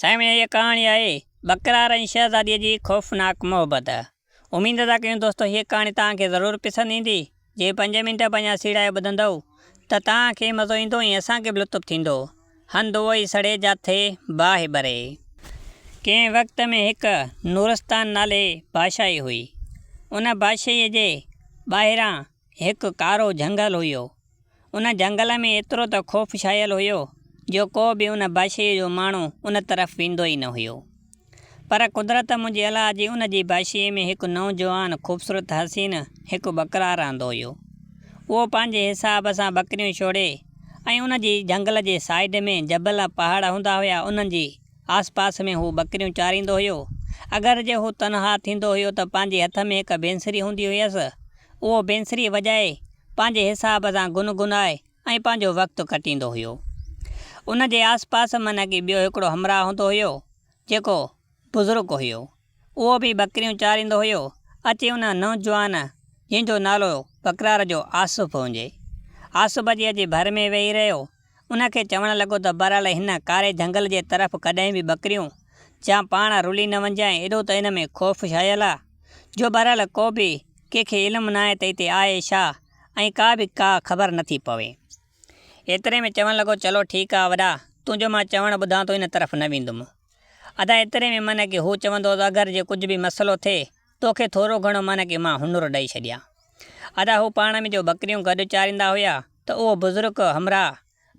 سائين هيء ڪهاڻي آهي ٻڪرار ۽ شهزاديء جي خوفناڪ محبت. اميد ٿا ڪيون دوستو هيء ڪهاڻي توهان کي ضرور پسند ايندي. جي پنج منٽ پنهنجا سيڙائي ٻڌندؤ ته توهان کي مزو ايندو ۽ اسان کي به لطف ٿيندو. هنڌ اهو ئي سڙي جاٿي باهه ٻري. ڪنهن وقت ۾ هڪ نورستان نالي بادشاهي هئي. ان بادشاهيء جي ٻاهران هڪ ڪارو جهنگل هيو. ان جهنگل ۾ ايترو ته خوف ڇانيل هيو جو ڪو به ان بادشاهيء جو ماڻهو ان طرف ويندو ئي نه هيو. پر قدرت منهنجي الله جي ان جي بادشاهيء ۾ هڪ نوجوان خوبصورت حسين هڪ ٻڪرار رهندو هيو. اهو پنهنجي حساب سان ٻڪريون ڇوڙي ۽ ان جي جهنگل جي سائيڊ ۾ جبل پهاڙ هوندا هيا انهن جي آس پاس ۾ هو ٻڪريون چاريندو هيو. اگر جي هو تنها ٿيندو هيو ته پنهنجي هٿ ۾ هڪ بينسري هوندي هيس اهو بينسري وڄائي پنهنجي حساب سان گنگنائي ۽ پنهنجو وقت ڪٽيندو هيو. ان جي آس پاس من ڪي ٻيو هڪڙو همراهه هوندو هيو، جيڪو بزرگ هيو. اهو به ٻڪريون چاريندو هيو. اچي ان نوجوان جنهن جو نالو ٻڪرار جو آصف هجي. آصف جي اچي ڀر ۾ ويهي رهيو. ان کي چوڻ لڳو ته بهرحال هن ڪاري جهنگل جي طرف ڪڏهن به ٻڪريون جا پاڻ رلي نه وڃجانء ايڏو ته ان ۾ خوف ڇانيل آ جو بهرحال ڪو به ڪنهن کي علم ناهي ته هتي آهي ڇا ۽ ڪا به ڪا خبر نٿي پوي. ايتري ۾ چوڻ لڳو چلو ٺيڪ آ وڏا تنهنجو مان چوڻ ٻڌان ٿو ان طرف نه ويندم. ادا ايتري ۾ من ڪي هو چوندو هو ته اگر جي ڪجهه به مسئلو ٿئي توکي ٿورو گهڻو من ڪي مان هنر ڏئي ڇڏيان. ادا هو پاڻ ۾ جو ٻڪريون گڏ چاريندا هيا ته اهو بزرگ همراهه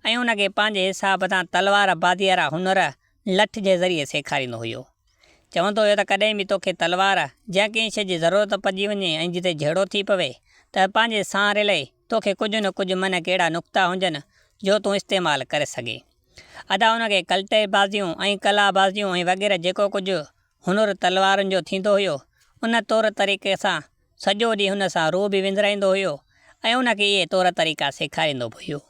۽ ان کي پنهنجي حساب سان تلوار بازيء وارا هنر لٺ جي ذريعي سيکاريندو هيو. چوندو هيو ته ڪڏهن به توکي تلوار يا ڪنهن شيء جي ضرورت پئجي وڃي ۽ جتي جهيڙو ٿي پوي ته پنهنجي سان رلي توکي ڪجهه نه ڪجهه من ڪهڙا نقطا هجن جو تون استعمال ڪري سگهين. ادا ان کي ڪلٽي بازيون ۽ ڪلا بازيون ۽ وغيره جيڪو ڪجهه هنر تلوارن جو ٿيندو هيو ان طور طريقي سان سڄو ڏينهن هن سان روح به وندرائيندو هيو ۽ ان کي اهي طور طريقا سيکاريندو به هيو.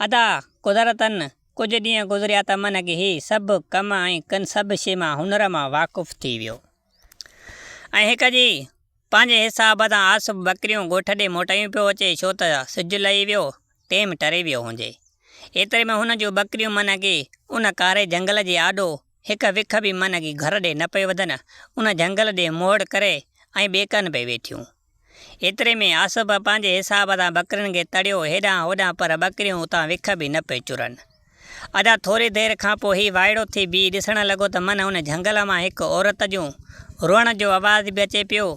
ادا قدرتن ڪجهه ڏينهن گذريا ته من کي هي سڀ ڪم ۽ ڪن سڀ شيء مان هنر مان واقف ٿي ويو ۽ هڪ ڏينهن پنهنجي حساب سان آصف ٻڪريون ڳوٺ ڏي موٽايون پيو اچي ڇو ته سج لهي ويو ٽيم ٽري ويو هجي. ايتري ۾ هن جون ٻڪريون من کي ان ڪاري جهنگل جي آڏو هڪ وک به من کي گهر ڏي نه پيو وڌن ان جهنگل ڏي موڙ ڪري ۽ ٻيڪن پئي ويٺيون. ايتري ۾ آصف پنهنجي حساب سان ٻڪرين کي تڙيو هيڏانهن هوڏانهن پر ٻڪريون اتان وک به نه پئي چرن. ادا ٿوري دير کان پوء هي وائڙو ٿي بيهي ڏسڻ لڳو ته من ان جهنگل مان هڪ عورت جون روئڻ جو آواز به اچي پيو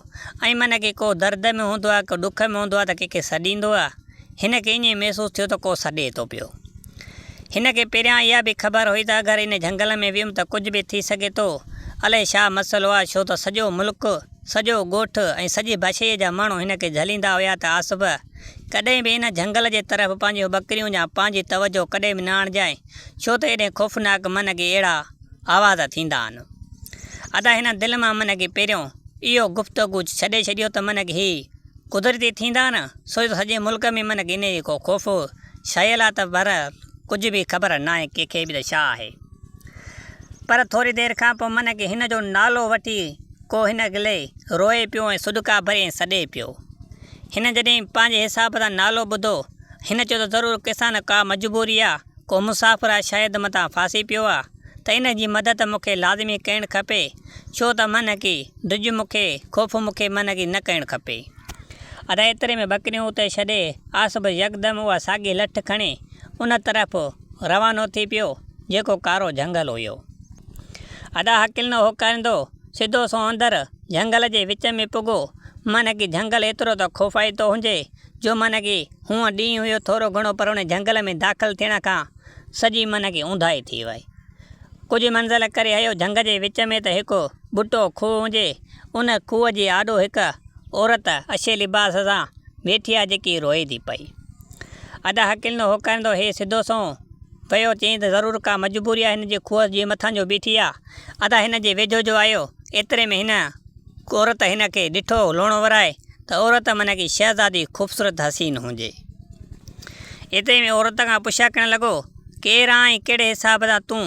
۽ من ڪي ڪو درد ۾ هوندو آ ڪو ڏک ۾ هوندو آ ته ڪنهن کي سڏيندو آ. هن کي ائين محسوس ٿيو ته ڪو سڏي ٿو پيو. هن کي پهريان اها به خبر هئي ته اگر ان جهنگل ۾ ويم ته ڪجهه به ٿي سگهي ٿو. الائي ڇا مسئلو آ ڇو ته سڄو ملڪ، سڄو ڳوٺ ۽ سڄي بادشاهيء جا ماڻهو هن کي جهليندا هيا ته آصف! ڪڏهن به ان جهنگل جي طرف پنهنجيون ٻڪريون يا پنهنجي توجهه ڪڏهن به نه آڻجانء ڇو ته ايڏي خوفناڪ من کي اهڙا آواز ٿيندا آهن. ادا هن دل مان من کي پهريون اهو گفتگو ڇڏي ڇڏيو ته من کي هي قدرتي ٿيندا نه سو ته سڄي ملڪ ۾ من ڪنهن جي ڪو خوف ڇانيل آ ته پر ڪجهه به خبر ناهي ڪنهن کي به ته ڇا آهي. پر ٿوري دير کان پوء من کي هن جو نالو وٺي ڪو هن گلي روئي پيو ۽ سڏڪا ڀري ۽ سڏي پيو. هن جڏهن پنهنجي حساب سان نالو ٻڌو هن چيو ته ضرور ڪنهن سان نه ڪا مجبوري آ ڪو مسافر آ شايد متان ڦاسي پيو آ ته ان جي مدد مون کي لازمي ڪرڻ کپي ڇو ته من ڪي ڊڄ مون کي خوف مون کي من ڪي نه ڪرڻ کپي. ادا ايتري ۾ ٻڪريون اتي ڇڏي آصف يڪدم اها ساڳي لٺ کڻي ان طرف روانو ٿي پيو جيڪو ڪارو جهنگل هيو. ادا هڪلندو هوڪاريندو سڌو سنئون اندر جهنگل جي وچ ۾ پڳو. من ڪي جهنگل ايترو ته خوفائتو هجي جو من ڪي هونء ڏينهن هيو ٿورو گهڻو پر ان جهنگل ۾ داخل ٿيڻ کان سڄي من کي اونداهي ٿي وئي. ڪجهه منزل ڪري هيو جهنگ جي وچ ۾ ته هڪ ٻٽو کوهه هجي. ان کوهه جي آڏو هڪ عورت اڇي لباس سان ويٺي آ جيڪي روئي ٿي پئي. ادا هڪلندو هوڪاريندو هي سڌو سنئون ويو چيائين ته ضرور ڪا مجبوري آ هن جي کوهه جي مٿان جو بيٺي آ. ادا هن جي ويجهو جو آيو ايتري ۾ هن عورت هن کي ڏٺو لوڻو ورائي ته عورت من ڪي شهزادي خوبصورت حسين هجي. ايتري ۾ عورت کان پڇا ڪرڻ لڳو، ڪير آن ۽ ڪهڙي حساب سان تون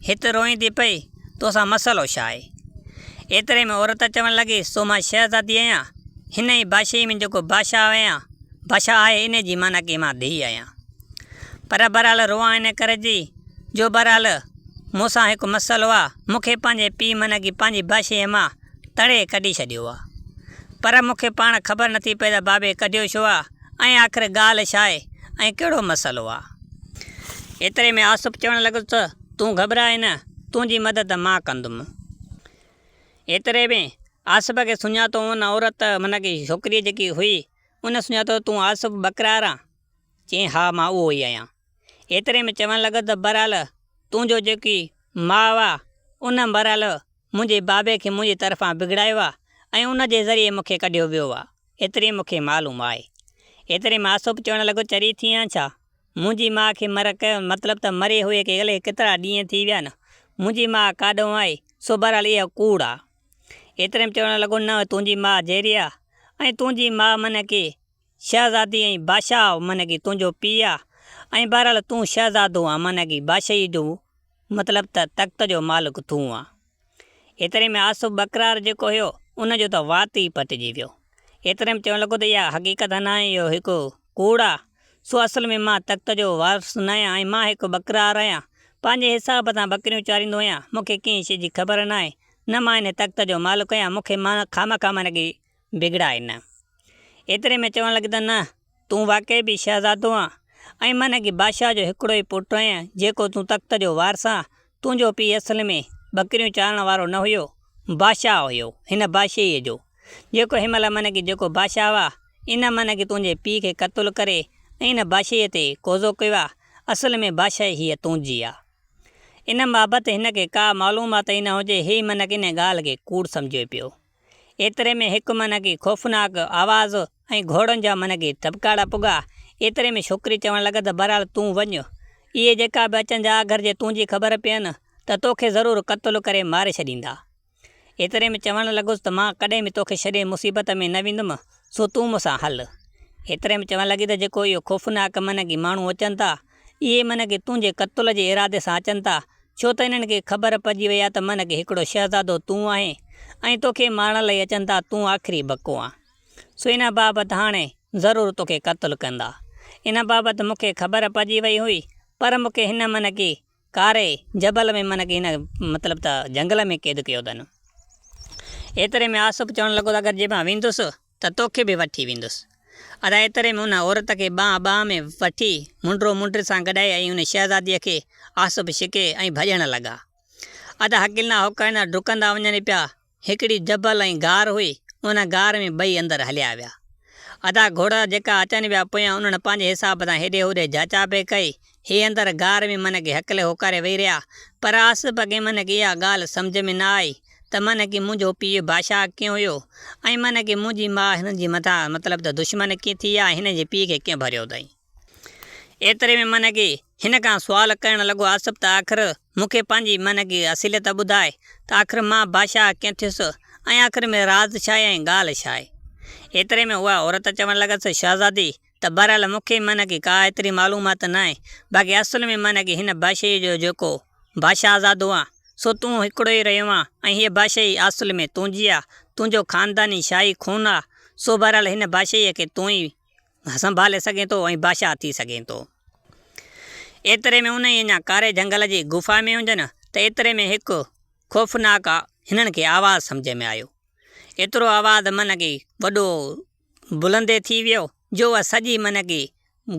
هت روئين ٿي پئي، توسان مسئلو ڇا آهي؟ ايتري ۾ عورت چوڻ لڳي، سو مان شهزادي آهيان، هن ئي بادشاهي ۾ جيڪو بادشاهه آهيان، بادشاهه آهي انهي جي معنيٰ ڪي مان ڌيء آهيان. پر بهرحال روئان ان ڪري ٿي جو بهرحال. مون سان هڪ مسئلو آ، مون کي پنهنجي پيء من ڪي پنهنجي بادشاهيء مان تڙي ڪڍي ڇڏيو آ. پر مون کي پاڻ خبر نٿي پئي ته بابي ڪڍيو ڇو آ ۽ آخر ڳالهه ڇا آهي ۽ ڪهڙو مسئلو آ. ايتري ۾ آصف چوڻ لڳس ته تون گهٻراء نه، تنهنجي مدد مان ڪندم. ايتري ۾ آصف کي سڃاتو ان عورت من ڪي ڇوڪريء جيڪي هئي، ان سڃاتو ته تون آصف ٻڪرار آن؟ چيائين ها مان اهو ئي آهيان. ايتري ۾ چوڻ لڳس ته بهرحال تنهنجو جيڪي ماء آ ان بهرحال منهنجي بابي کي منهنجي طرفان بگڙايو آ ۽ ان جي ذريعي مون کي ڪڍيو ويو آ. ايتري مون کي معلوم آهي. ايتري ۾ آصف چوڻ لڳو چري ٿي آن ڇا؟ منهنجي ماء کي مر مطلب ته مري هئي کي الائي ڪيترا ڏينهن ٿي ويا آهن. منهنجي ماء ڪاڏهون آئي سو بهرحال اها ڪوڙ آ. ايتري ۾ چوڻ لڳو نه تنهنجي ماء جيئري آ ۽ تنهنجي ماء من ڪي شهزادي ۽ بادشاهه من ڪي تنهنجو پيء آ ۽ بهرحال تون شهزادو آن من ڪي بادشاهيء جو مطلب ته تخت جو مالڪ تون آن. ايتري ۾ آصف ٻڪرار جيڪو هيو ان جو ته وات ئي پٽجي ويو. ايتري ۾ چوڻ لڳو ته اها حقيقت ناهي اهو هڪ ڪوڙ آ سو اصل ۾ مان تخت جو وارث ناهيان ۽ مان هڪ ٻڪرار آهيان پنهنجي حساب سان ٻڪريون چاريندو آهيان مون کي ڪنهن شيء جي خبر ناهي نه مان هن تخت جو مالڪ آهيان مون کي خامخواه من ڪي بگڙائي نه. ايتري ۾ چوڻ لڳي ته نه، تون واقعي به شهزادو آن ۽ من ڪي بادشاهه جو هڪڙو ئي پٽ آهين، جيڪو تون تخت جو وارث آن. تنهنجو پيء اصل ۾ ٻڪريون چارڻ وارو نه هيو، بادشاهه هيو، هن بادشاهيء جو. جيڪو هن مهل من ڪي جيڪو بادشاهه آ، ان من ڪي تنهنجي پيء کي قتل ڪري ۽ هن بادشاهيء تي قوضو ڪيو آ. اصل ۾ بادشاهي هيء تنهنجي آ. ان بابت هن کي ڪا معلومات ئي نه هجي، هي من ڪي ان ڳالهه کي ڪوڙ سمجهيو پيو. ايتري ۾ هڪ من ڪي خوفناڪ آواز ۽ گهوڙن جا من ڪي ڌٻڪاڙا پڳا. ايتري ۾ ڇوڪري چوڻ لڳس ته بهرحال تون وڃ. اهي جيڪا به اچن جا اگر جي تنهنجي خبر پين ته توکي ضرور قتل ڪري ماري ڇڏيندا. ايتري ۾ چوڻ لڳس ته مان ڪڏهن به توکي ڇڏي مصيبت ۾ نه ويندم سو تون مون سان هل. ايتري ۾ چوڻ لڳي ته جيڪو اهو خوفناڪ من ڪي ماڻهو اچن ٿا اهي من ڪي تنهنجي قتل جي ارادي سان اچن ٿا، ڇو ته انهن کي خبر پئجي وئي آهي ته من ڪي هڪڙو شهزادو تون آهين ۽ توکي مارڻ لئي اچن ٿا، تون آخري بڪو آن. سو ان بابت هاڻي ضرور توکي قتل ڪندا. ان بابت مون کي خبر پئجي وئي هئي، پر مون کي هن من ڪي ڪاري جبل ۾ من ڪي هن مطلب ته جهنگل ۾ قيد ڪيو اٿن. ايتري ۾ آصف چوڻ لڳو ته اگر جي مان ويندس ته توکي به وٺي ويندس. ادا ايتري ۾ ان عورت کي ٻانهن ٻانهن ۾ وٺي منڊرو منڊري سان گڏائي ۽ ان شهزاديء کي آصف ڇڪي ۽ ڀڄڻ لڳا. ادا هڪلندا هوڪائيندا ڊڪندا وڃن پيا. هڪڙي جبل ۽ غار هئي، ان غار ۾ ٻئي اندر هليا ويا. ادا گهوڙا جيڪا اچن پيا پويان انهن پنهنجي حساب سان هيڏي هوڏي جاچا پئي ڪئي. هي اندر غار ۾ من ڪي هڪلي هوڪاري ويهي رهيا، پر آصف کي من ڪي اها ڳالهه سمجهه ۾ نه آئي ته من ڪي منهنجو پيء بادشاهه ڪيئن هيو ۽ من ڪي منهنجي ماء هن جي مٿان مطلب ته دشمن ڪيئن ٿي آ ۽ هن جي پيء کي ڪيئن ڀريو اٿائين. ايتري ۾ من ڪي هن کان سوال ڪرڻ لڳو آصف ته آخر مون کي پنهنجي من ڪي اصليت ٻڌاء ته آخر مان بادشاهه ڪيئن ٿيس ۽ آخر ۾ راز ڇاهي ۽ ڳالهه ڇاهي. ايتري ۾ اها عورت چوڻ لڳس شهزادي ته بهرحال مون کي من ڪي ڪا ايتري معلومات ناهي، باقي اصل ۾ من ڪي هن بادشاهيء جو جيڪو بادشاهزادو آن، سو تون هڪڙو ئي رهيو آن ۽ هيء بادشاهي اصل ۾ تنهنجي آ، تنهنجو خانداني شاهي خون آ، سو بهرحال هن بادشاهيء کي تون ئي سنڀالي سگهين ٿو ۽ بادشاهه ٿي سگهين ٿو. ايتري ۾ انهيء اڃا ڪاري جهنگل جي غفا ۾ هجن ته ايتري ۾ هڪ خوفناڪ هنن کي آواز سمجهه ۾ آيو. ايترو آواز من ڪي وڏو بلندي ٿي ويو جو اها سڄي من ڪي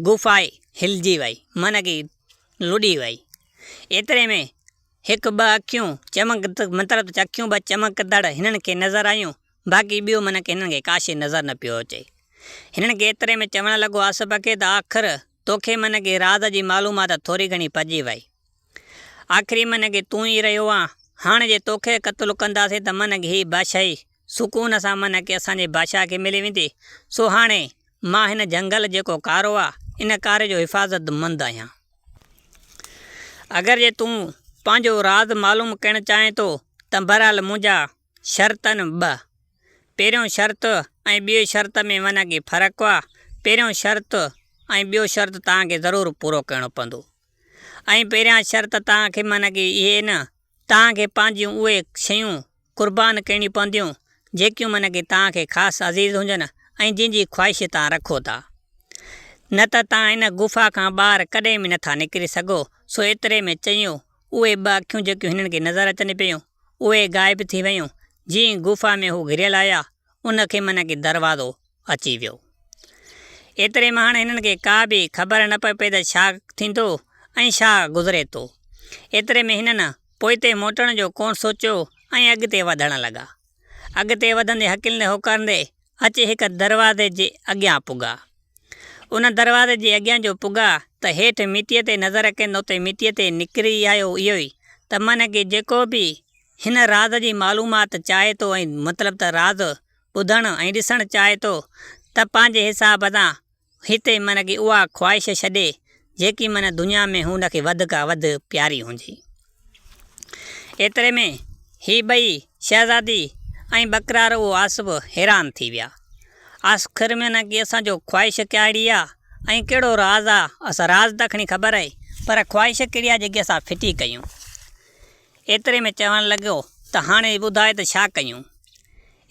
غفا ئي هلجي وئي، من ڪي لڏي وئي. ايتري ۾ هڪ ٻه اکيون چمڪ مطلب ته اکيون ٻه چمڪندڙ هنن کي نظر آيون، باقي ٻيو من ڪي هنن کي ڪا شيء نظر نه پيو اچي. هنن کي ايتري ۾ چوڻ لڳو آصف کي ته آخر توکي من ڪي راز جي معلومات ٿوري گهڻي پئجي وئي. آخري من ڪي تون ئي رهيو آن، هاڻ جي توکي قتل ڪنداسين ته من ڪي هي بادشاهي سڪون سان من ڪي اسان جي بادشاهه کي ملي ويندي، سو هاڻي مان هن جهنگل جيڪو ڪارو آ، ان ڪاري جو حفاظت مند آهيان. اگر جي تون پنهنجو راز معلوم ڪرڻ چاهين ٿو ته بهرحال منهنجا شرط آهن ٻه. پهريون شرط ۽ ٻئي شرط ۾ من ڪي فرق آ، پهريون شرط ۽ ٻيو شرط توهان کي ضرور پورو ڪرڻو پوندو. ۽ پهريان شرط توهان کي من ڪي اهي نه توهان کي پنهنجيون اهي شيون قربان ڪرڻيون پونديون، جيڪيون من ڪي توهان کي خاص عزيز هجن ۽ جن جي خواهش توهان رکو ٿا. نه ته توهان ان غفا کان ٻاهر ڪڏهن به نٿا نڪري سگهو. سو ايتري ۾ چيو. اهي ٻه اکيون جيڪيون هنن کي نظر اچن پيون، اهي غائب ٿي ويون. جيئن غفا ۾ هو گهريل آيا، ان کي من ڪي دروازو اچي ويو. ايتري ۾ هاڻ هنن کي ڪا به خبر نه پئي پئي ته ڇا ٿيندو ۽ ڇا گذري ٿو. ايتري ۾ هنن پوئتي موٽڻ جو ڪونه سوچيو ۽ اڳتي وڌڻ لڳا. اڳتي وڌندي هڪلندي هوڪارندي اچي هڪ دروازي جي اڳيان پڳا. ان دروازي جي اڳيان جو پڳا ته هيٺ مٽيء تي نظر ڪين اتي مٽيء تي نڪري آيو اهو ئي ته من ڪي جيڪو به هن راز جي معلومات چاهي ٿو ۽ مطلب ته راز ٻڌڻ ۽ ڏسڻ چاهي ٿو ته پنهنجي حساب سان هتي من ڪي اها خواهش ڇڏي جيڪي من دنيا ۾ هن کي وڌ کان وڌ پياري هجي. ايتري ۾ هي ٻئي شهزادي ۽ ٻڪرار اهو آصف حيران ٿي ويا. آخر ۾ نه ڪي اسان جو خواهش ڪهڙي آ ۽ ڪهڙو راز آ، اسان راز ته کڻي خبر آهي پر خواهش ڪهڙي آ جيڪي اسان ڦٽي ڪيون. ايتري ۾ چوڻ لڳو ته هاڻي ٻڌاء ته ڇا ڪيون؟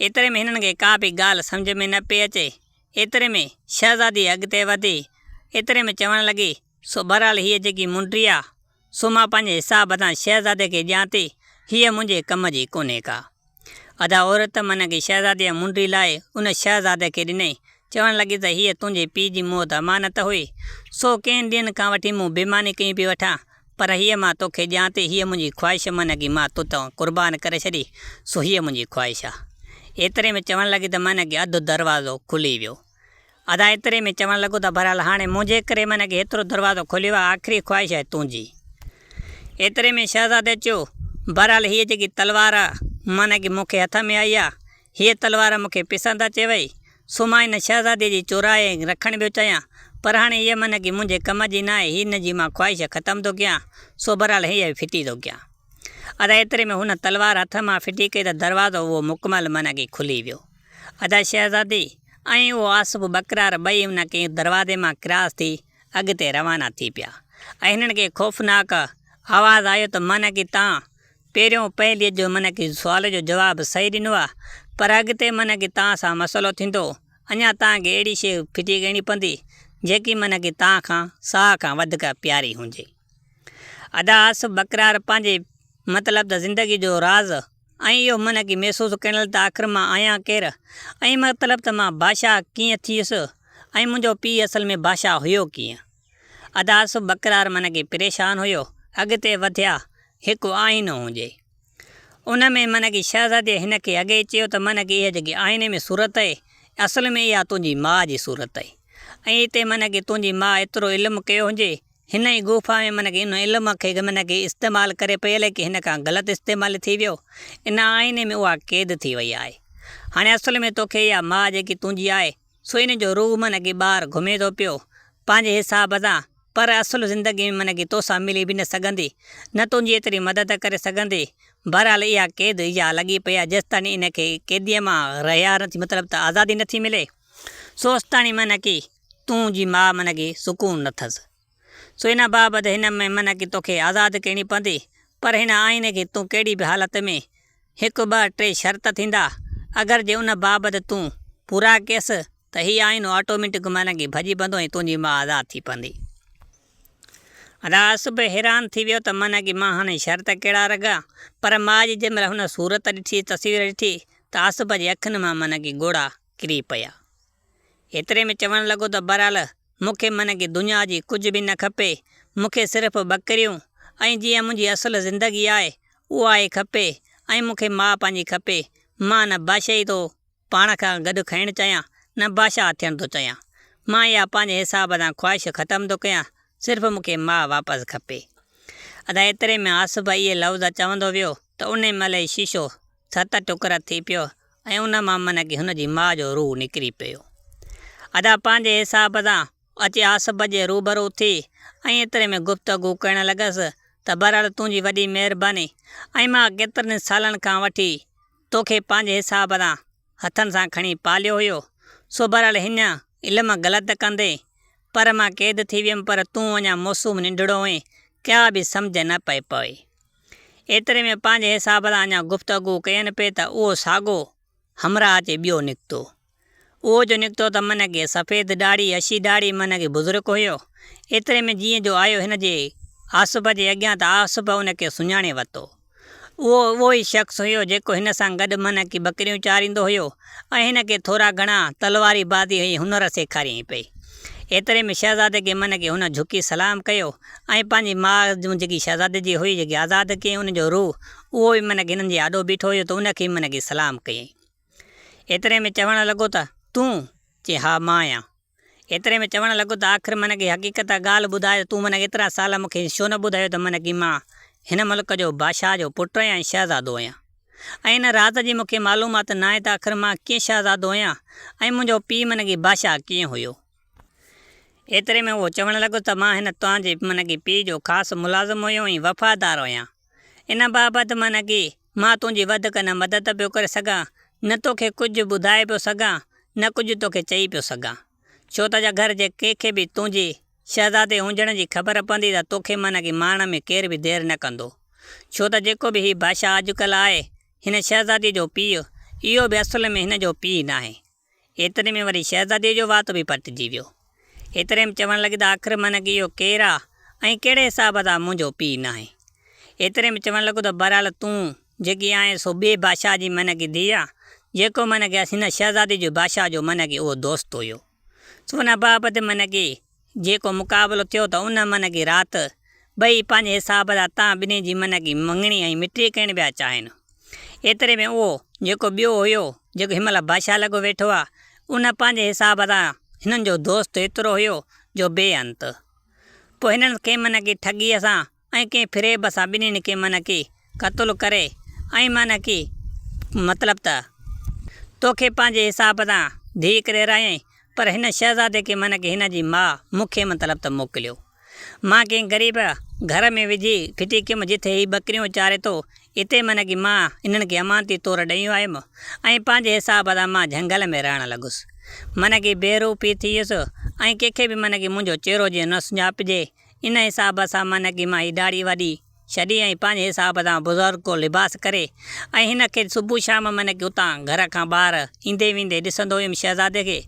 ايتري ۾ هنن کي ڪا به ڳالهه سمجهه ۾ نه پئي اچي. ايتري ۾ شهزادي اڳتي وڌي ايتري ۾ چوڻ لڳي، سو بهرحال هيء جيڪي منڊي آ، سو مان پنهنجي حساب سان شهزادي کي ڏيان ٿي، هيء منهنجي ڪم جي ڪونهي ڪا. ادا عورت من کي شهزاديء منڊي لاهي ان شهزادي کي ڏني، چوڻ لڳي ته هيء تنهنجي پيء جي مون وٽ امانت هئي، سو ڪنهن ڏينهن کان وٺي مون بيماني ڪيون پئي وٺان، پر هيء مان توکي ڏيان ٿي، هيء منهنجي خواهش من کي مان تو تان قربان ڪري ڇڏي، سو هيء منهنجي خواهش آ. ايتري ۾ چوڻ لڳي ته من کي اڌ دروازو کلي ويو. ادا ايتري ۾ چوڻ لڳو ته بهرحال هاڻي منهنجي ڪري من کي هيترو دروازو کليو آ، آخري خواهش آهي تنهنجي. ايتري ۾ شهزادي چيو، بهرحال هيء جيڪي تلوار من کي مون کي هٿ ۾ آئي آ، هيء تلوار مون کي پسند اچي وئي، سو مان هن شهزادي جي چورائي ۽ رکڻ پيو چاهيان، پر هاڻي هيء من کي منهنجي ڪم جي ناهي، هن جي مان خواهش ختم ٿو ڪيان، سو بهرحال هيء ڦٽي ٿو ڪيان. ادا ايتري ۾ هن تلوار هٿ مان ڦٽي ڪئي ته دروازو اهو مڪمل من کي کلي ويو. ادا شهزادي ۽ اهو آصف ٻڪرار ٻئي ان ڪنهن دروازي مان ڪراس ٿي اڳتي روانا ٿي پيا ۽ هنن کي خوفناڪ آواز آيو ته من ڪي تان پهريون پهليء جو من ڪي سوال جو جواب صحيح ڏنو آ پر اڳتي من ڪي تان سان مسئلو ٿيندو اڃا تان کي اهڙي شيء ڦٽي ڪرڻي پوندي جيڪي من ڪي تان کان ساهه کان وڌڪ پياري هجي. ادا آصف ٻڪرار پنهنجي مطلب ته زندگي جو راز ۽ اهو من کي محسوس ڪرڻ ته آخر مان آهيان ڪير ۽ مطلب ته مان بادشاهه ڪيئن ٿيس ۽ منهنجو پيء اصل ۾ بادشاهه هيو ڪيئن؟ ادا آصف ٻڪرار من کي پريشان هيو اڳتي وڌيا هڪ آئينو هجي ان ۾ من کي شهزاديء هن کي اڳي ئي چيو ته من کي اها جيڪي آئيني ۾ صورت اهي اصل ۾ اها تنهنجي ماء جي صورت اهي ۽ اتي من کي تنهنجي ماء ايترو علم ڪيو هجي هن ئي غوفا ۾ من ڪي ان علم کي من ڪي استعمال ڪري پئي الائي ڪي هن کان غلط استعمال ٿي ويو ان آئيني ۾ اها قيد ٿي وئي آهي هاڻي اصل ۾ توکي اها ماء جيڪي تنهنجي آهي سو ان جو روح من ڪي ٻاهر گهمي ٿو پيو پنهنجي حساب سان پر اصل زندگي ۾ من ڪي توسان ملي به نه سگهندي نه تنهنجي ايتري مدد ڪري سگهندي بهرحال اها قيد اها لڳي پئي آهي جيستائين ان کي قيديء مان رهيا نه ٿي مطلب ته آزادي نه ٿي ملي سو اوستاڻي من ڪي تون جي ماء من کي سڪون نه ٿس. سو ان بابت هن ۾ من کي توکي آزاد ڪرڻي پوندي، پر هن آئيني کي تون ڪهڙي به حالت ۾ هڪ ٻه ٽي شرط ٿيندا، اگر جي ان بابت تون پورا ڪيس ته هي آئينو آٽوميٽڪ من کي ڀڄي پوندو ۽ تنهنجي ماء آزاد ٿي پوندي. راس به حيران ٿي ويو ته من کي مان هاڻي شرط ڪهڙا رکان، پر ماء جي جنهن مهل هن صورت ڏٺي، تصوير ڏٺي ته آصف جي اکين مان من کي ڳوڙها ڪري پيا. ايتري ۾ چوڻ لڳو ته بهرحال مون کي من ڪي دنيا جي ڪجهه به نه کپي، مون کي صرف ٻڪريون ۽ جيئن منهنجي اصل زندگي آهي اها ئي کپي ۽ مون کي ماء پنهنجي کپي، مان نه بادشاهي ٿو پاڻ کان گڏ کڻڻ چاهيان نه بادشاهه ٿيڻ ٿو چاهيان، مان اها پنهنجي حساب سان خواهش ختم ٿو ڪيان، صرف مون کي ماء واپس کپي. ادا ايتري ۾ آصف اهي لفظ چوندو ويو ته انهي مهل ئي شيشو ست ٽڪر ٿي پيو ۽ ان مان من ڪي هن جي ماء جو روح نڪري پيو. ادا پنهنجي حساب سان اچي آصف جي روبرو ٿي ۽ ايتري ۾ گفتگو ڪرڻ لڳس ته بهرحال تنهنجي وڏي مهرباني ۽ مان ڪيترن سالن کان وٺي توکي پنهنجي حساب سان هٿن سان کڻي پاليو هيو سو بهرحال هن علم غلط ڪندي پر مان قيد ٿي ويم پر تون اڃا معصوم ننڍڙو هئين ڪا به سمجهه نه پئي پوي. ايتري ۾ پنهنجي حساب سان اڃا گفتگو ڪين پئي ته اهو ساڳو همراهه اچي ٻيو نڪتو. اهو جو نڪتو ته من کي سفيد ڏاڙهي، اڇي ڏاڙهي، من کي بزرگ هيو. ايتري ۾ جيئن جو آيو هن جي آصف جي اڳيان ته آصف ان کي سڃاڻي ورتو. اهو اهو ئي شخص هيو جيڪو هن سان گڏ من ڪي ٻڪريون چاريندو هيو ۽ هن کي ٿورا گهڻا تلواري بازي ۽ هنر سيکاريائين پئي. ايتري ۾ شهزادي کي من ڪي هن جهڪي سلام ڪيو ۽ پنهنجي ماء جيڪي شهزادي جي هئي جيڪي آزاد ڪيائين ان جو روح اهو به من ڪي هنن جي آڏو بيٺو هيو ته ان کي به من ڪي سلام ڪيائين. ايتري ۾ چوڻ لڳو ته، تون؟ چي، ها مان آهيان. ايتري ۾ چوڻ لڳو ته آخر من کي حقيقت ڳالهه ٻڌاء ته تون من ايترا سال مون کي ڇو نه ٻڌايو ته من ڪي مان هن ملڪ جو بادشاهه جو پٽ آهيان ۽ شهزادو آهيان ۽ ان راز جي مون کي معلومات ناهي ته آخر مان ڪيئن شهزادو آهيان ۽ منهنجو پيء من ڪي بادشاهه ڪيئن هيو. ايتري ۾ اهو چوڻ لڳو ته مان هن توهان جي من ڪي پيء جو خاص ملازم هيو ۽ وفادار آهيان. ان بابت من ڪي مان تنهنجي وڌڪ نه مدد پيو ڪري سگهان، نه توکي ڪجهه ٻڌائي پيو سگهان، نه ڪجهه توکي چئي پيو سگهان. ڇو ته جا گهر جي ڪنهن کي به تنهنجي شهزادي هجڻ جي خبر پوندي ته توکي من ڪي مارڻ ۾ ڪير به دير نه ڪندو. ڇو ته جيڪو به هي بادشاهه اڄڪلهه آهي، هن شهزادي جو پيء، اهو به اصل ۾ هن جو پيء ناهي. ايتري ۾ وري شهزاديء جو وات به پٽجي ويو. ايتري ۾ چوڻ لڳي ته آخر من ڪي اهو ڪير آ ۽ ڪهڙي حساب سان منهنجو پيء ناهي. ايتري ۾ چوڻ لڳو ته بهرحال تون جيڪي آهين سو ٻئي بادشاهه جي من ڪي ڌيء آ، جيڪو من ڪي هن شهزادي جو بادشاهه جو من ڪي اهو دوست هيو. سو ان بابت من ڪي جيڪو مقابلو ٿيو ته ان من ڪي رات ٻئي پنهنجي حساب سان تان ٻنهي جي من ڪي مڱڻي ۽ مٽي ڪرڻ پيا چاهين. ايتري ۾ اهو جيڪو ٻيو هيو، جيڪو هن مهل بادشاهه لڳو ويٺو آ، ان پنهنجي حساب سان هنن جو دوست ايترو هيو جو بي انت. پوء هنن کي من ڪي ٺڳيء سان ۽ ڪنهن فريب سان ٻنهين کي من ڪي قتل ڪري ۽ من ڪي مطلب ته توکي پنهنجي حساب سان ڌيء ڪري رايائين، پر هن شهزادي کي من ڪي هن جي ماء مون کي مطلب ته موڪليو. مان ڪنهن غريب گهر ۾ وجهي ڦٽي ڪيم جتي هي ٻڪريون چاري ٿو، اتي من ڪي مان انهن کي امانتي طور ڏئي آيم ۽ پنهنجي حساب سان مان جهنگل ۾ رهڻ لڳس. من ڪي بي روپي ٿي ويس ۽ ڪنهن کي به من ڪي منهنجو چهرو جيئن نه سڃاپجي، ان حساب سان من ڪي مان هي ڏاڙهي واڙهي ڇڏي ۽ پنهنجي حساب سان بزرگڪو لباس ڪري ۽ هن کي صبح شام من ڪي اتان گهر کان ٻاهر ايندي ويندي ڏسندو هيم شهزادي کي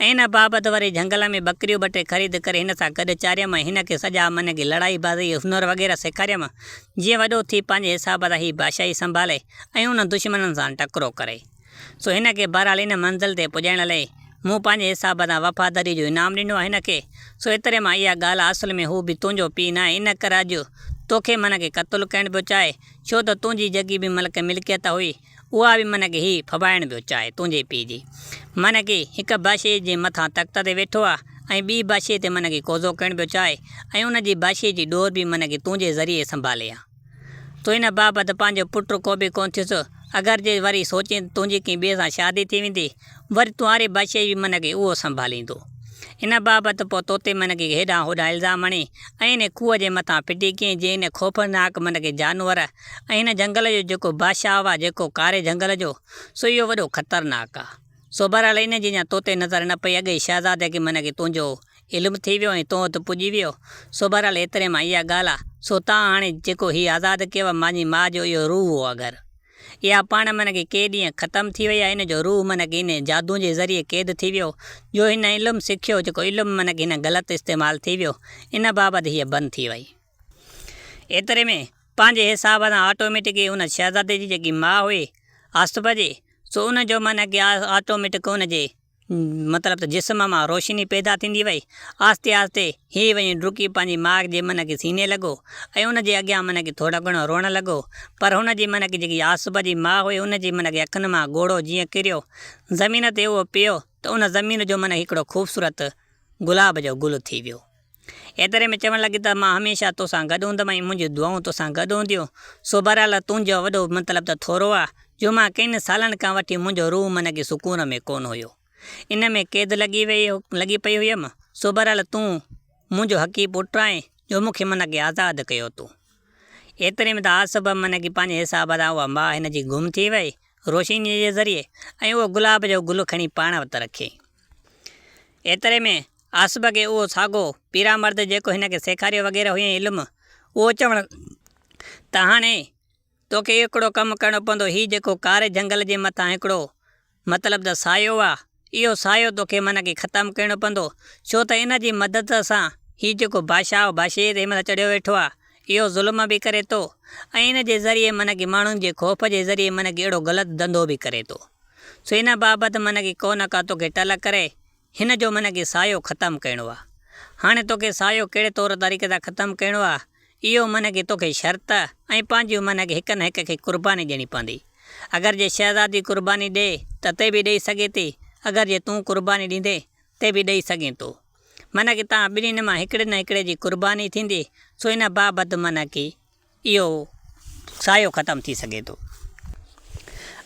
۽ ان بابت وري جهنگل ۾ ٻڪريون ٻه ٽي خريد ڪري هن سان گڏ چاريم ۽ هن کي سڄا من ڪي لڙائي بازي هنر وغيره سيکاريم جيئن وڏو ٿي پنهنجي حساب سان هي بادشاهي سنڀالي ۽ انهن دشمنن سان ٽڪرو ڪري. سو هن کي بهرحال ان منزل تي پڄائڻ لئي مون پنهنجي حساب سان وفاداريء جو انعام ڏنو آهي هن کي. سو ايتري مان اها ڳالهه اصل ۾ هو به تنهنجو پيء ناهي ان ڪري اڄ توکي من کي قتل ڪرڻ پيو چاهي ڇو ته تنهنجي جيڪي به ملڪ ملڪيت هئي اها به من کي هي ڦٻائڻ پيو چاهي تنهنجي پيء جي من کي هڪ بادشاهي جي مٿان تخت تي ويٺو آهي ۽ ٻي بادشاهي تي من کي قوضو ڪرڻ پيو چاهي ۽ ان جي بادشاهي جي ڏور به من کي تنهنجي ذريعي سنڀالي ها. تو ان بابت پنهنجو پٽ ڪو به ڪونه ٿيس. اگر جي وري سوچين ته تنهنجي ڪنهن ٻئي سان شادي ٿي ويندي، وري تنهاري بادشاهي به من کي اهو سنڀاليندو. ان بابت پوء توتي من کي هيڏانهن هوڏانهن الزام هڻي ۽ ان کوهه جي مٿان ڦٽي ڪيائين، جنهن ان خوفناڪ من کي جانور ۽ هن جهنگل جو جيڪو بادشاهه آ، جيڪو ڪاري جهنگل جو، سو اهو وڏو خطرناڪ آ. سو بهرحال ان جي اڃا توتي نظر نه پئي، اڳي ئي شهزادي کي من کي تنهنجو علم ٿي ويو ۽ تون ات پڄي ويو. سو بهرحال ايتري مان اها ڳالهه آ، سو تان هاڻي جيڪو هي آزاد ڪيو مانجي ماء جو اهو روح هو اگر اها پاڻ من کي ڪي ڏينهن ختم ٿي وئي آ ان جو روح من کي انهي جادو جي ذريعي قيد ٿي ويو جو هن علم سکيو جيڪو علم من کي هن غلط استعمال ٿي ويو ان بابت هيء بند ٿي وئي. ايتري ۾ پنهنجي حساب سان آٽوميٽڪ ئي ان شهزادي جي جيڪي ماء هئي آصف جي سو ان جو من کي آٽوميٽڪ ان جي مطلب ته جسم مان روشني پيدا ٿيندي وئي. آهستي آهستي هي وڃي ڊڪي پنهنجي ماء جي من کي سيني لڳو ۽ ان جي اڳيان من کي ٿورو گهڻو روئڻ لڳو. پر هن جي من کي جيڪي آصف جي ماء هئي ان جي من کي اکين مان ڳوڙهو جيئن ڪريو زمين تي اهو پيو ته ان زمين جو من هڪڙو خوبصورت گلاب جو گل ٿي ويو. ايتري ۾ چوڻ لڳي ته مان هميشه توسان گڏ هوندم ۽ منهنجون دعائون توسان گڏ هونديون. سو بهرحال تنهنجو وڏو مطلب ته ٿورو آ، جو مان ڪئين سالن کان وٺي منهنجو روح من کي سڪون ۾ ڪونه هيو. ان ۾ قيد لڳي وئي لڳي پئي هيم. سو بهرحال تون منهنجو حقي پٽ آهين، جو مون کي من کي آزاد ڪيو تون. ايتري ۾ ته آصف من کي پنهنجي حساب سان اها ماء هن جي گم ٿي وئي، روشنيء جي ذريعي، ۽ اهو گلاب جو گل کڻي پاڻ وٽ رکيائين. ايتري ۾ آصف کي اهو ساڳو پيرامرد جيڪو هن کي سيکاريو وغيره هيائين علم، اهو چوڻ ته هاڻي توکي هڪڙو ڪم ڪرڻو پوندو، هي جيڪو ڪاري جهنگل جي مٿان هڪڙو مطلب ته سايو آ، اهو سايو توکي من کي ختم ڪرڻو پوندو، ڇو ته ان جي مدد سان هي جيڪو بادشاهه بادشاهيء تي هن مهل چڙهيو ويٺو آ، اهو ظلم به ڪري ٿو ۽ ان جي ذريعي معنيٰ ڪي ماڻهن جي خوف جي ذريعي معنيٰ ڪي اهڙو غلط ڌنڌو به ڪري ٿو. سو ان بابت معنيٰ ڪي ڪو نه ڪا توکي ٽل ڪري هن جو معنيٰ ڪي سايو ختم ڪرڻو آ. هاڻي توکي سايو ڪهڙي طور طريقي سان ختم ڪرڻو آ اهو معنيٰ ڪي توکي شرط ۽ پنهنجيون معنيٰ ڪي هڪ نه هڪ کي قرباني ڏيڻي پوندي. اگر جي شهزادي قرباني ڏي ته تي به ڏئي سگهي ٿي اگر جي تون قرباني ڏيندين تي به ڏئي سگهين ٿو. معنيٰ ڪي توهان ٻنهين مان هڪڙي نه هڪڙي جي قرباني ٿيندي، سو ان بابت معنيٰ ڪي اهو سايو ختم ٿي سگهي ٿو.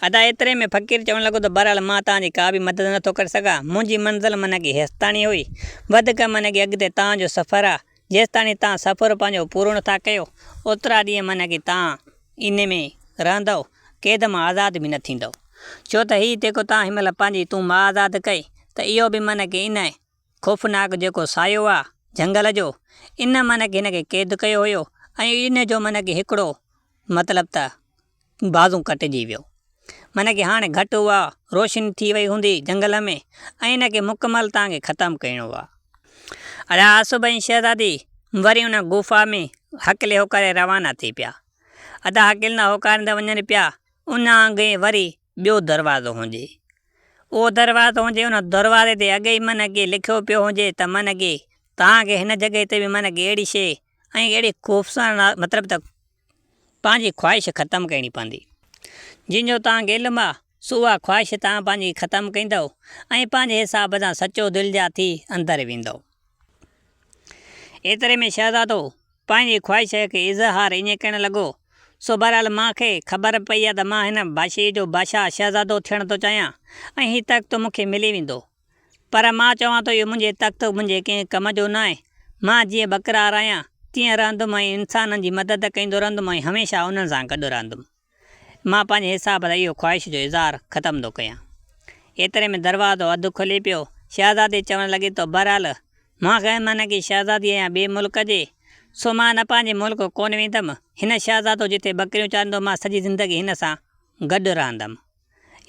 ادا ايتري ۾ فقير چوڻ لڳو ته بهرحال مان توهان جي ڪا به مدد نه ٿو ڪري سگهان، منهنجي منزل معنيٰ ڪي هيستاڻي هئي، وڌڪ معنيٰ ڪي اڳتي توهان جو سفر آ، جيستاڻي توهان سفر پنهنجو پورو نه ٿا ڪيو، اوترا ڏينهن معنيٰ ڪي توهان انهي ۾ رهندؤ، قيد مان آزاد به نه ٿيندؤ. ڇو ته هي جيڪو توهان هن مهل پنهنجي تون مان آزاد ڪئي ته اهو به معنيٰ ڪي ان خوفناڪ جيڪو سايو آ جهنگل جو، ان معنيٰ ڪي هن کي قيد ڪيو هيو ۽ ان جو معنيٰ ڪي هڪڙو مطلب ته بازو ڪٽجي ويو. معنيٰ ڪي هاڻي گهٽ اها روشني ٿي وئي هوندي جهنگل ۾ ۽ ان کي مڪمل توهان کي ختم ڪرڻو آ. ادا آصف ۽ شهزادي وري ان غفا ۾ هڪلي هوڪاري روانا ٿي پيا. ادا هڪلندا هوڪاريندا وڃن پيا، ان اڳئين وري ٻيو دروازو هجي. اهو دروازو هجي، ان دروازي تي اڳي ئي من ڪي لکيو پيو هجي ته من ڪي توهان کي هن جڳهه تي به من ڪي اهڙي شيء ۽ اهڙي خوفسان مطلب ته پنهنجي خواهش ختم ڪرڻي پوندي. جنهن جو توهان کي علم آ، سو اها خواهش توهان پنهنجي ختم ڪندؤ ۽ پنهنجي حساب سان سچو دل جا ٿي اندر ويندؤ. ايتري ۾ شهزادو پنهنجي خواهش کي اظهار ائين ڪرڻ لڳو، سو بهرحال مان کي خبر پئي آ ته مان هن بادشاهيء جو بادشاهه شهزادو ٿيڻ ٿو چاهيان ۽ هي تخت مون کي ملي ويندو. پر مان چوان ٿو اهو منهنجي تخت منهنجي ڪنهن ڪم جو ناهي. مان جيئن ٻڪرار آهيان، تيئن رهندم ۽ انسانن جي مدد ڪندو رهندم ۽ هميشه انهن سان گڏ رهندم. مان پنهنجي حساب سان اهو خواهش جو اظهار ختم ٿو ڪيان. ايتري ۾ دروازو اڌ کلي پيو. شهزادي چوڻ لڳي ته بهرحال مان غير معنيٰ ڪي شهزادي آهيان ٻئي ملڪ جي، سو مان نه پنهنجي ملڪ ڪونه ويندم. هن شهزادو جتي ٻڪريون چاريندو مان سڄي زندگي هن سان گڏ رهندم.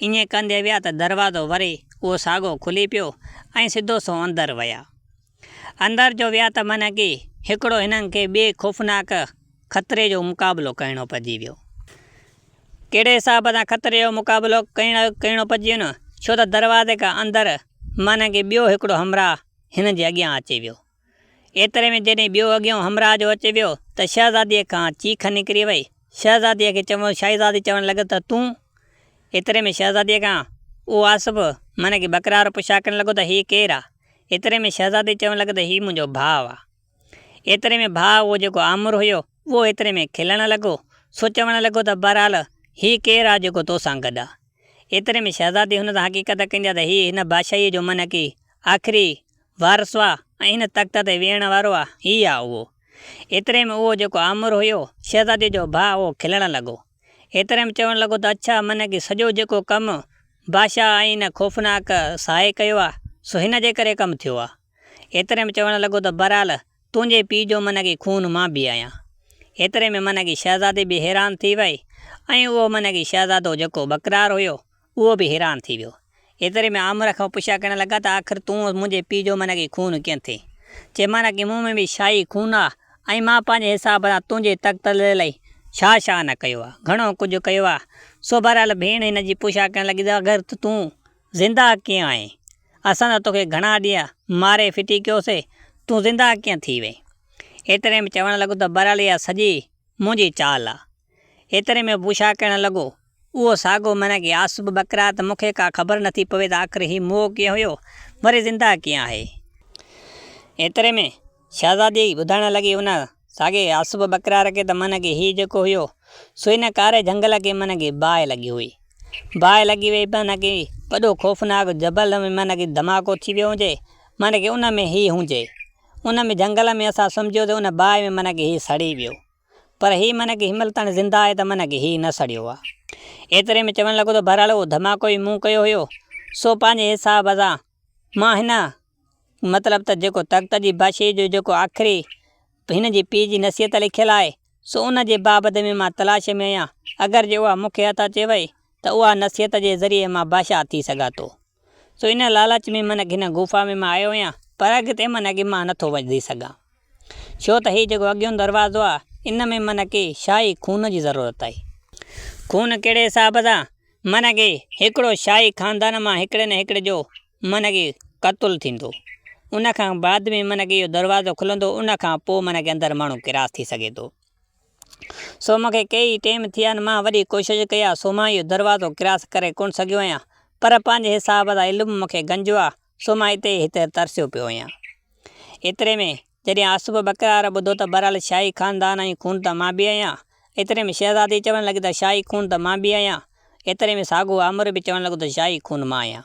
ائين ڪندي ويا ته دروازو وري اهو ساڳو کلي پيو ۽ سڌو سنئون اندر ويا. اندر جو ويا ته من ڪي هڪڙو هنن کي ٻئي خوفناڪ خطري جو مقابلو ڪرڻو پئجي ويو. ڪهڙي حساب سان خطري جو مقابلو ڪرڻو پئجي ويو نه ڇو ته دروازي کان اندر من ڪي ٻيو هڪڙو همراهه هنن جي اڳيان اچي ويو. ايتري ۾ جڏهن ٻيو اڳيون همراهه جو اچي ويو ته شهزاديء کان چيخ نڪري وئي. شهزاديء کي چيو، شهزادي چوڻ لڳس ته تون؟ ايتري ۾ شهزاديء کان اهو آصف معنيٰ ڪي ٻڪرار پڇا ڪرڻ لڳو ته هي ڪير آ؟ ايتري ۾ شهزادي چوڻ لڳس ته هي منهنجو ڀاء آ. ايتري ۾ ڀاء اهو جيڪو آمر هيو اهو ايتري ۾ کلڻ لڳو، سو چوڻ لڳو ته بهرحال هي ڪير آ جيڪو توسان گڏ آ؟ ايتري ۾ شهزادي هن سان حقيقت ڪندي آ ته هي هن بادشاهيء جو معنيٰ ڪي آخري وارث آ ۽ هن تخت تي ويهڻ وارو آ، هي آ اهو. ايتري ۾ اهو جيڪو آمر هيو، شهزادي جو ڀاء اهو کلڻ لڳو. ايتري ۾ چوڻ لڳو ته اڇا من ڪي سڄو جيڪو ڪم بادشاهه ۽ هن خوفناڪ ساهي ڪيو آ، سو هن جي ڪري ڪم ٿيو آ. ايتري ۾ چوڻ لڳو ته بهرحال تنهنجي پيء جو من ڪي خون مان به آهيان. ايتري ۾ من ڪي شهزادي به حيران ٿي وئي ۽ اهو من ڪي شهزادو جيڪو ٻڪرار هيو، اهو به حيران ٿي ويو. ايتري ۾ آمر کان پڇا ڪرڻ لڳا ته آخر تون منهنجي پيء جو معنيٰ ڪي خون ڪيئن ٿئين؟ چي معنيٰ ڪي مون ۾ به شاهي خون آ ۽ مان پنهنجي حساب سان تنهنجي تخت لئي ڇا ڇا نه ڪيو آ، گهڻو ڪجهه ڪيو آ. سو بهرحال ڀيڻ هن جي پڇا ڪرڻ لڳي ته اگر تون زنده ڪيئن آهين؟ اسان ته توکي گهڻا ڏينهن ماري ڦٽي ڪيوسي، تون زنده ڪيئن ٿي وئين؟ ايتري ۾ چوڻ لڳو ته بهرحال اها سڄي منهنجي چال آ. ايتري ۾ پڇا ڪرڻ لڳو، اهو ساڳو معنيٰ ڪي آصف ٻڪرا ته مون کي ڪا خبر نٿي پوي ته آخر هي موئو ڪيئن هيو، وري زنده ڪيئن آهي؟ ايتري ۾ شهزادي ٻڌائڻ لڳي ان ساڳئي آصف ٻڪرار کي ته معنيٰ ڪي هي جيڪو هيو سو ان ڪاري جهنگل کي معنيٰ ڪي باهه لڳي هئي. باهه لڳي وئي معنيٰ ڪي وڏو خوفناڪ جبل ۾ معنيٰ ڪي ڌماڪو ٿي ويو هجي معنيٰ ڪي ان ۾ هي هجي. ان ۾ جهنگل ۾ اسان سمجهيو ته ان باهه ۾ معنيٰ ڪي هي سڙي ويو. پر هي معنيٰ ڪي هنمهل تائين زنده آهي ته معنيٰ ڪي هي نه سڙيو آ. ايتري ۾ چوڻ لڳو ته بهرحال اهو ڌماڪو ئي مون ڪيو هيو، سو پنهنجي حساب سان مان هن مطلب ته جيڪو تخت جي بادشاهي جو جيڪو آخري هن جي پيء جي نصيحت لکيل آهي، سو ان جي بابت ۾ مان تلاش ۾ آهيان، اگر جي اها مون کي هٿ اچي وئي ته اها نصيحت جي ذريعي مان بادشاهه ٿي سگهان ٿو. سو ان لالچ ۾ معنيٰ ڪي هن غفا ۾ مان آيو آهيان، پر اڳتي معنيٰ ڪي مان نٿو وڌي سگهان. ڇو ته هي جيڪو اڳيون دروازو آ، ان ۾ معنيٰ ڪي شاهي خون جي ضرورت آهي. خون ڪهڙي حساب سان؟ معنيٰ ڪي هڪڙو شاهي خاندان مان هڪڙي نه هڪڙي جو معنيٰ ڪي قتل ٿيندو. ان کان بعد ۾ معنيٰ ڪي اهو دروازو کلندو، ان کان پوء معنيٰ ڪي اندر ماڻهو ڪراس ٿي سگهي ٿو. سو مون کي ڪيئي ٽيم ٿيا آهن، مان وڏي ڪوشش ڪئي آهي، سو مان اهو دروازو ڪراس ڪري ڪونه سگهيو آهيان، پر پنهنجي حساب سان علم مون کي گنجو آهي، سو مان اتي ئي هتي ترسيو پيو آهيان. ايتري ۾ جڏهن آصف ٻڪرار ٻڌو ته بهرحال شاهي خاندان ۽ خون ته مان به آهيان. ايتري ۾ شهزادي چوڻ لڳي ته شاهي خون ته مان به آهيان. ايتري ۾ ساڳو آمر به چوڻ لڳو ته شاهي خون مان آهيان.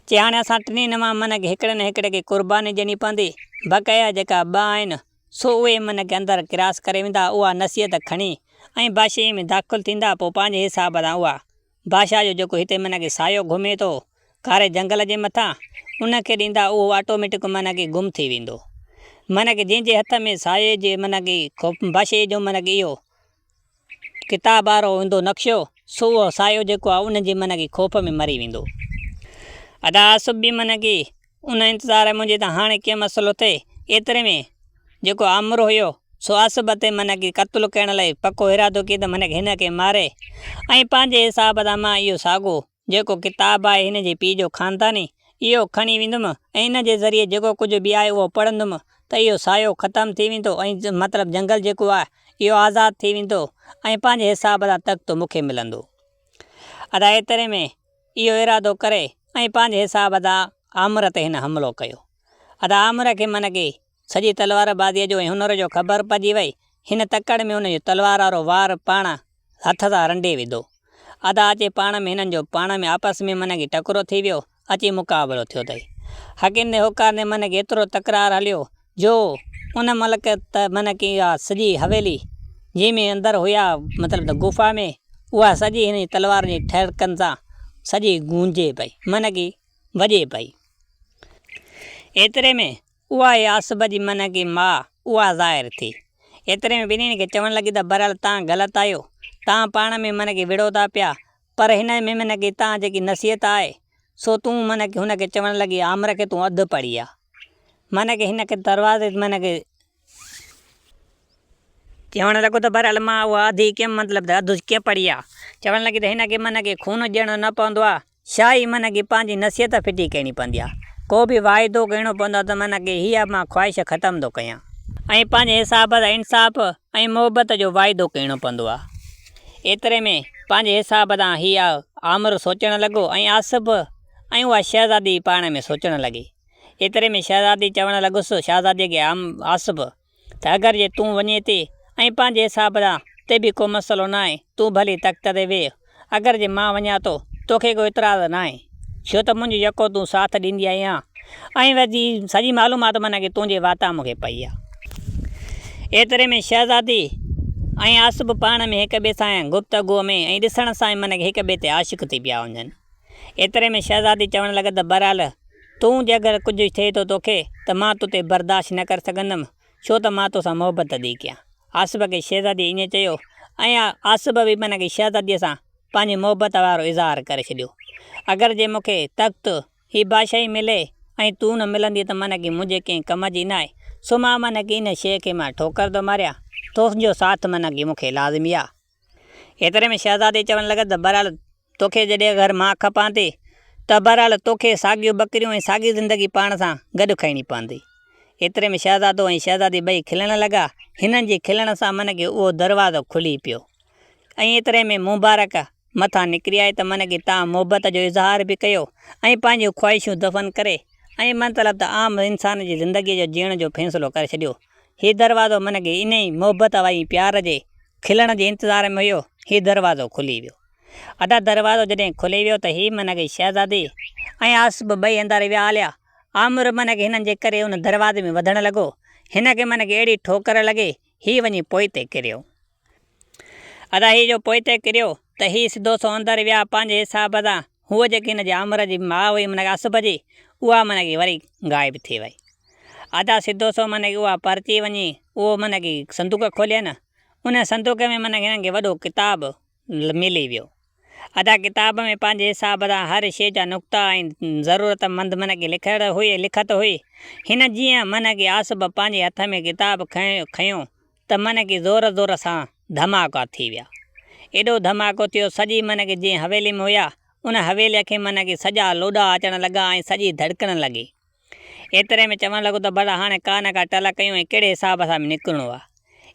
چي هاڻي اسان ٽنهي نوان من کي هڪڙي نه هڪڙي کي قرباني ڏيڻي پوندي. بقايا جيڪا ٻه آهن سو اهي من کي اندر ڪراس ڪري ويندا اها نصيحت کڻي ۽ بادشاهيء ۾ داخل ٿيندا پوء پنهنجي حساب سان اها بادشاهه جو جيڪو هتي معنيٰ ڪي سايو گهمي ٿو ڪاري جنگل جي مٿان ان کي ڏيندا اهو آٽوميٽڪ معنيٰ ڪي گم ٿي ويندو معنيٰ ڪي جنهن جي هٿ ۾ سايي جي معنيٰ ڪي بادشاهي جو معنيٰ ڪي اهو ڪتاب وارو هوندو نقشو سو اهو سايو جيڪو آهي ان جي معنيٰ ڪي خوف ۾ مري ويندو. ادا آصف به معنيٰ ڪي ان انتظار ۾ منهنجي ته هاڻي ڪيئن مسئلو ٿئي. ايتري ۾ جيڪو آمر هيو سو آصف تي معنيٰ ڪي قتل ڪرڻ لاء پڪو ارادو ڪيو ته معنيٰ هن کي ماري ۽ پنهنجي حساب سان مان اهو ساڳو جيڪو ڪتاب آهي هن جي پيء جو خانداني اهو کڻي ويندم ۽ ان جي ذريعي جيڪو ڪجهه به آهي اهو پڙهندم ته اهو سايو ختم ٿي ويندو ۽ مطلب جنگل جيڪو آهي اهو آزاد ٿي ويندو ۽ پنهنجي حساب سان تخت مون کي ملندو. ادا ايتري ۾ اهو ارادو ڪري ۽ پنهنجي حساب سان آمر تي هن حملو ڪيو. ادا آمر کي من ڪي سڄي تلوار بازيء جو ۽ هنر جو خبر پئجي وئي. هن تڪڙ ۾ ان جو تلوار وارو وار پاڻ هٿ سان رنڊي وڌو. ادا اچي پاڻ ۾ هنن جو پاڻ ۾ آپس ۾ من ڪي ٽڪرو ٿي ويو. اچي مقابلو ٿيو اٿئي. حقيندي هوڪارندي من ڪي ايترو تڪرار هليو جو ان ملڪ ته من ڪي اها سڄي حويلي جنهن ۾ اندر هيا مطلب ته غفا ۾ اها سڄي هن جي تلوارن جي ٺڙڪن سان سڄي گونجي پئي من ڪي وڄي پئي. ايتري ۾ اها ئي آصف جي من ڪي ماء اها ظاهر ٿي. ايتري ۾ ٻنهين کي چوڻ لڳي ته بهرحال تان غلط آهيو تان پاڻ ۾ من ڪي وڙهو ٿا پيا پر هن ۾ من ڪي تان جيڪي نصيحت آهي سو تون من ڪي هن کي چوڻ لڳي آمر کي تون اڌ پڙهي آ من ڪي هن کي دروازي من ڪي چوڻ لڳو ته بهرحال مان اها اڌ ئي ڪيم مطلب ته اڌ ڪيئن پڙهي آ چوڻ لڳي ته هن کي من ڪي خون ڏيڻو نه پوندو آ شاهي من ڪي پنهنجي نصيحت ڦٽي ڪرڻي پوندي آ ڪو به واعدو ڪرڻو پوندو آ ته من ڪي هيء مان خواهش ختم ٿو ڪيان. ۽ پنهنجي حساب سان انصاف ۽ محبت جو واعدو ڪرڻو پوندو آ. ايتري ۾ پنهنجي حساب سان هي آمر سوچڻ لڳو ۽ آصف ۽ اها شهزادي پاڻ ۾ سوچڻ لڳي. ايتري ۾ شهزادي چوڻ لڳس شهزادي کي آصف ته اگر جي تون وڃين ٿي ۽ پنهنجي حساب سان ته به ڪو مسئلو ناهي، تون ڀلي تخت تي ويهه، اگر جي مان وڃان ٿو توکي ڪو اعتراض ناهي، ڇو ته منهنجو يڪو تون ساٿ ڏيندي آئي آن ۽ وري سڄي معلومات معنيٰ ڪي تنهنجي واتان مون کي پئي آ. ايتري ۾ شهزادي ۽ آصف پاڻ ۾ هڪ ٻئي سان گفتگوء ۾ ۽ ڏسڻ سان ئي معنيٰ ڪي هڪ ٻئي تي عاشق ٿي پيا وڃن. ايتري ۾ شهزادي چوڻ لڳس ته بهرحال تون جي اگر ڪجهه ٿئي ٿو توکي ته مان تو تي برداشت نه ڪري سگهندم، ڇو ته مان توسان محبت ٿي ڪيان. آصف کي شهزاديء ائين چيو ۽ آصف به معنيٰ ڪي شهزاديء سان پنهنجي محبت وارو اظهار ڪري ڇڏيو. اگر جي مون کي تخت، هي بادشاهي ملي ۽ تون نه ملندينء ته معنيٰ ڪي منهنجي ڪنهن ڪم جي ناهي، سو مان معنيٰ ڪي ان شيء کي مان ٺوڪر ٿو ماريان، تنهنجو ساٿ معنيٰ ڪي مون کي لازمي آ. ايتري ۾ شهزادي چوڻ لڳس ته بهرحال توکي جڏهن گهر مان کپان ٿي ته بهرحال توکي ساڳيون ٻڪريون ۽ ساڳي زندگي پاڻ سان گڏ کڻڻي پوندي. ايتري ۾ شهزادو ۽ شهزادي ٻئي کلڻ لڳا. هنن جي کلڻ سان من کي اهو دروازو کلي پيو ۽ ايتري ۾ مبارڪ مٿان نڪري آئي ته من کي تان محبت جو اظهار به ڪيو ۽ پنهنجون خواهشون دفن ڪري ۽ مطلب ته عام انسان جي زندگيء جو جيئڻ جو فيصلو ڪري ڇڏيو. هي دروازو من کي انهي محبت ۽ پيار جي کلڻ جي انتظار ۾ هيو، هي دروازو کلي ويو. ادا دروازو جڏهن کلي ويو ته هي من کي شهزادي ۽ آصف ٻئي اندر ويا هليا. عامر من کي هنن جي ڪري ان دروازي ۾ وڌڻ لڳو. هن کي من کي اهڙي ٺوڪر لڳي، هي وڃي پوئتي ڪريو. ادا هي جو پوئتي ڪريو ته هي سڌو سنئون اندر ويا پنهنجي حساب سان هوء جيڪي هن جي آمر جي ماء هئي من کي آصف جي اها من کي وري غائب ٿي وئي. ادا سڌو سنئون من کي اها پرچي وڃي اهو من کي صندوق کولين ان صندوق ۾ من کي هنن کي وڏو ڪتاب ملي ويو. ادا ڪتاب ۾ پنهنجي حساب سان هر شيء جا نقطا ۽ ضرورت مند من کي لکيل هئي لکت هئي. هن جيئن من کي آصف پنهنجي هٿ ۾ ڪتاب کنيو. ته من ڪي زور زور سان ڌماڪا ٿي ويا. ايڏو ڌماڪو ٿيو سڄي من ڪي جنهن حويلي ۾ هيا ان حويليء کي من ڪي سڄا لوڏا اچڻ لڳا ۽ سڄي ڌڙڪڻ لڳي. ايتري ۾ چوڻ لڳو ته ڀلا هاڻي ڪا نه ڪا ٽل ڪيون ۽ ڪهڙي حساب سان به نڪرڻو آ.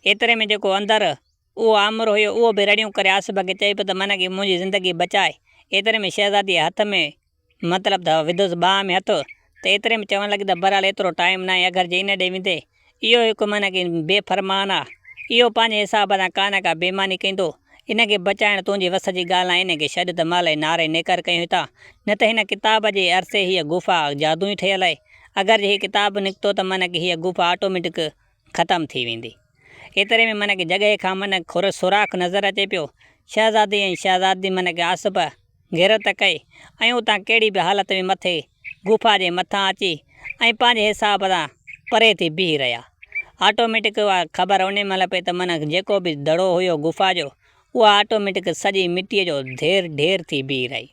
ايتري ۾ جيڪو اندر اهو آمر هيو اهو به رڙيون ڪري آصف کي چئي پيو ته من ڪي منهنجي زندگي بچاء. ايتري ۾ شهزاديء هٿ ۾ مطلب ته وڌس ٻانهن ۾ هٿ ته ايتري ۾ چوڻ لڳي ته بهرحال ايترو ٽائيم ناهي اگر جي ان ڏي ويندي اهو هڪ معنيٰ ڪي بي فرمان آ اهو پنهنجي حساب سان ڪا نه ڪا بيماني ڪندو ان کي بچائڻ تنهنجي وس جي ڳالهه ناهي ان کي ڇڏ ته مهل ئي نعري نيڪر ڪيون هتان نه ته هن ڪتاب جي عرصي هيء غفا جادوئي ٺهيل آهي اگر جي هي ڪتاب نڪتو ته معنيٰ ڪي هيء غفا آٽوميٽڪ ختم ٿي ويندي. ايتري ۾ من کي جڳهه کان من کر سوراخ نظر اچي پيو. شهزادي ۽ شهزادي من کي آصف غيرت ڪئي ۽ اتان ڪهڙي به حالت ۾ مٿي غفا جي مٿان اچي ۽ پنهنجي حساب سان پري ٿي بيهي رهيا. آٽوميٽڪ اها خبر انهي مهل پئي ته من جيڪو به دڙو هيو غفا جو اها آٽوميٽڪ سڄي مٽيء جو ڍير ڍير ٿي بيهي رهي.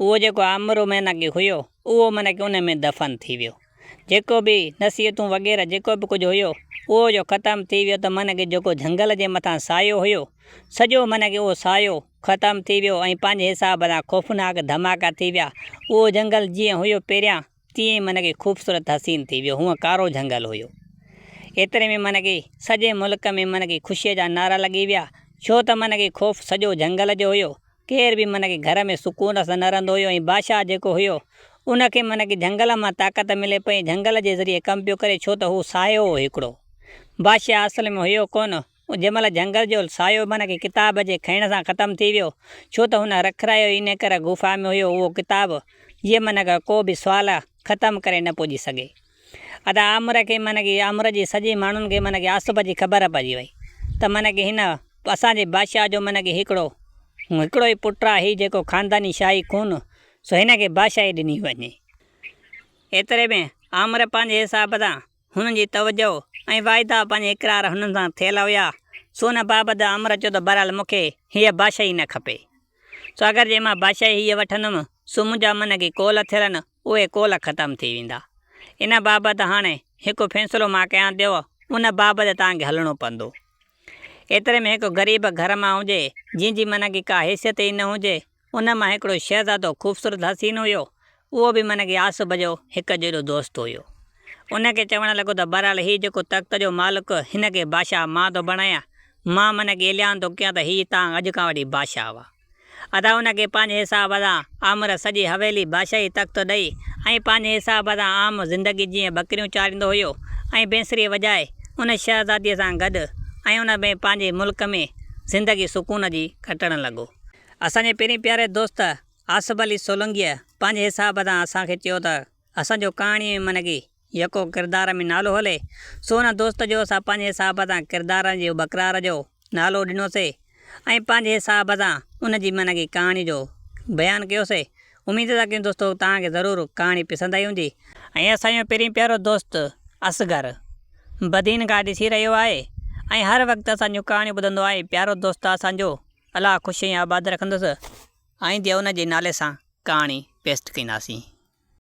اهو جيڪو آمر من کي هيو اهو من کي انهي ۾ دفن ٿي ويو. جيڪو به نصيحتون وغيره جيڪو به ڪجهه هيو اهو جو ختم ٿي ويو ته من کي جيڪو جهنگل جي مٿان سايو هيو سڄو من کي اهو سايو ختم ٿي ويو ۽ پنهنجي حساب سان خوفناڪ ڌماڪا ٿي ويا اهو جهنگل جيئن هيو پهريان تيئن ئي من کي خوبصورت حسين ٿي ويو هونء ڪارو جهنگل هيو ايتري ۾ من کي سڄي ملڪ ۾ من کي خوشيء جا نعرا لڳي ويا ڇو ته من کي خوف سڄو جهنگل جو هيو ڪير به من کي گهر ۾ سڪون سان نه رهندو هيو ۽ بادشاهه جيڪو هيو ان کي من کي جهنگل مان طاقت ملي پئي ۽ جهنگل جي ذريعي ڪم پيو ڪري ڇو ته هو سايو هو هڪڙو بادشاهه اصل ۾ هيو ڪونه جنهن مهل جهنگل جو سايو من کي ڪتاب جي کڻڻ سان ختم ٿي ويو ڇو ته هن رکرايو ئي ان ڪري غفا ۾ هيو اهو ڪتاب جيئن من کي ڪو به سوال ختم ڪري نه پڄي سگهي. ادا آمر کي من کي آمر جي سڄي ماڻهن کي من کي آصف جي خبر پئجي وئي ته من کي هن اسان جي بادشاهه جو من کي هڪڙو هڪڙو ئي پٽ آهي هي جيڪو خانداني شاهي خون سو هن کي بادشاهي ڏني وڃي. ايتري ۾ آمر پنهنجي حساب سان هنن جي توجهه ۽ واعدا پنهنجي اقرار هنن سان ٿيل هيا سو ان بابت آمر چيو ته بهرحال مون کي هيء بادشاهي نه کپي سو اگر جي مان بادشاهي هيء وٺندم سو منهنجا من کي قول ٿيل آهن اهي قول ختم ٿي ويندا. ان بابت هاڻي هڪ فيصلو مان ڪيان ٿيو، ان بابت توهان کي هلڻو پوندو. ايتري ۾ هڪ غريب گهر مان هجي، جنهن جي من کي ڪا حيثيت ئي نه هجي، ان مان هڪڙو شهزادو خوبصورت حسين هيو، اهو به من کي آصف جو هڪ جيڏو دوست هيو. ان کي چوڻ لڳو ته بهرحال هي جيڪو تخت جو مالڪ هن کي بادشاهه مان ٿو بڻايان، مان من کي اعلان ٿو ڪيان ته هي توهان اڄ کان وٺي بادشاهه هئا. ادا ان کي پنهنجي حساب سان آمر سڄي حويلي بادشاهي تخت ڏئي ۽ پنهنجي حساب سان عام زندگي جيئن ٻڪريون چاريندو هيو ۽ بينسري وڄائي ان شهزاديء سان گڏ ۽ ان ۾ پنهنجي ملڪ ۾ زندگي سڪون جي ڪٽڻ لڳو. اسان جي پرين پياري دوست آصف علي سولنگيء پنهنجي حساب سان اسان کي چيو ته اسان جو ڪهاڻيء ۾ من ڪي يڪو ڪردار ۾ نالو هلي، سو ان دوست جو اسان پنهنجي حساب سان ڪردار جي ٻڪرار جو نالو ڏنوسي ۽ پنهنجي حساب سان ان جي من ڪي ڪهاڻي جو بيان ڪيوسي. اميد ٿا ڪيون دوستو توهان کي ضرور ڪهاڻي پسند آئي هوندي. ۽ اسان جو پرين پيارو دوست اصغر بدين کان ڏسي رهيو آهي ۽ هر وقت اسان جون ڪهاڻيون ٻڌندو آهي پيارو دوست آ اسان جو الله خوش ۽ آباد رکندس. آئيندي ان جي نالي سان ڪهاڻي پيسٽ ڪنداسين.